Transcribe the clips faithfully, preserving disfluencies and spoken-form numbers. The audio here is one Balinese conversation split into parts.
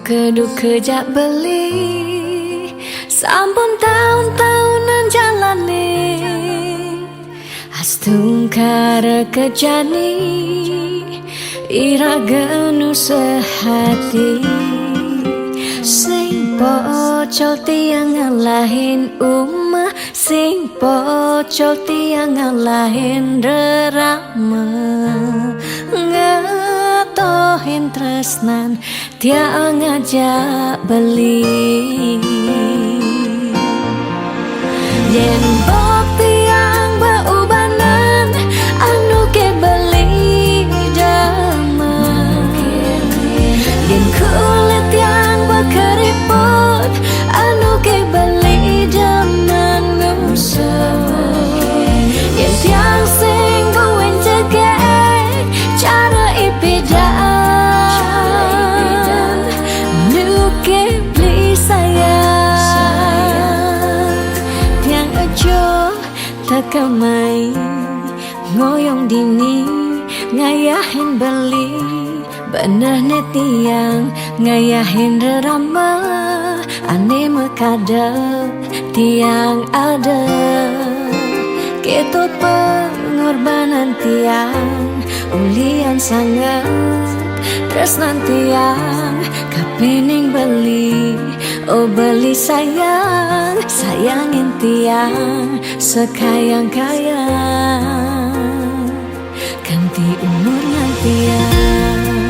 Keduke jak beli, sampun taun-taunan jalane. Astungkara kejani, iraga nu sehati. Sing pocol tiang ngalahin umah, sing pocol tiang ngalahin rerama. Ngetohin tresnan tiang ngajak beli. Yen bok tiang beubanan, anu ke beli demen. Yen kulit tiang bekeriput, anu ke beli demen ngusap. Yen tiang sing buin jegek, cara ipidan, nu ke beli sayang. Tiang ejo tekamai, ngoyong dini, ngayahin beli. Beneh ne tiang ngayahin rerama, ane mekada tiang ada. Keto pengorbanan tiang, ulian sanget tresnan tiang, kapining beli, oh beli sayang, sayangin tiang sekayang-kayang. Kanti umur ngantiang.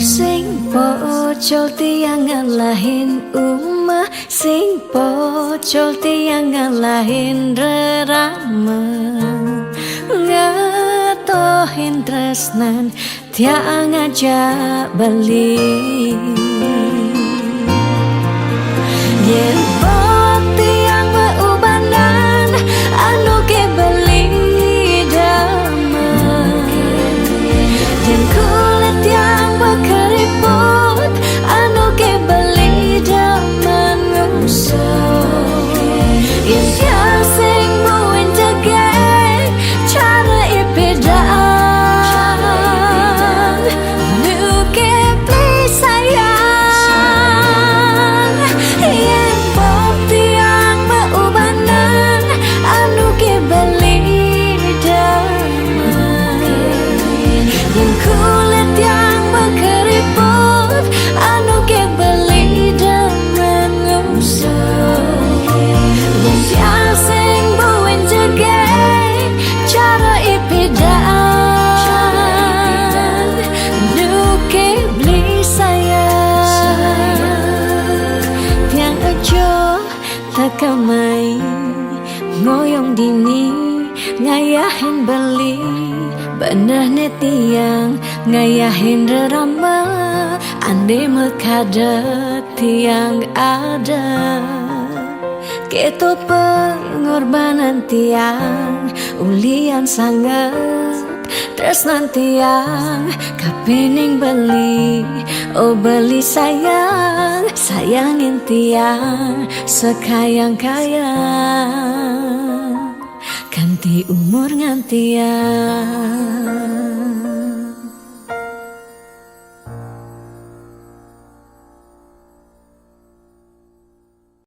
Sing pocol tiang ngalahin umah, sing pocol tiang ngalahin rerama. Ngetohin tresnan tiang ngajak beli. Yen bok tiang beubanan, anu ke beli demen. Yen kulit tiang bekeriput, anu ke beli demen ngusap. Yen tiang sing buin jegek, cara ipidan, nu ke beli sayang. Yen bok tiang beubanan, anu ke beli demen. Yen kulit tiang bekeriput, anu ke beli demen ngusap. Yen tiang sing buin jegek, cara ipidan, nu ke beli sayang. Tiang ejo tekamai, ngoyong dini, ngayahin beli. Beneh ne tiang ngayahin rerama, ane mekada tiang ada. Keto pengorbanan tiang, ulian sanget tresnan tiang, kapining beli, oh beli sayang, sayangin tiang sekayang-kayang. Kanti umur ngantiang.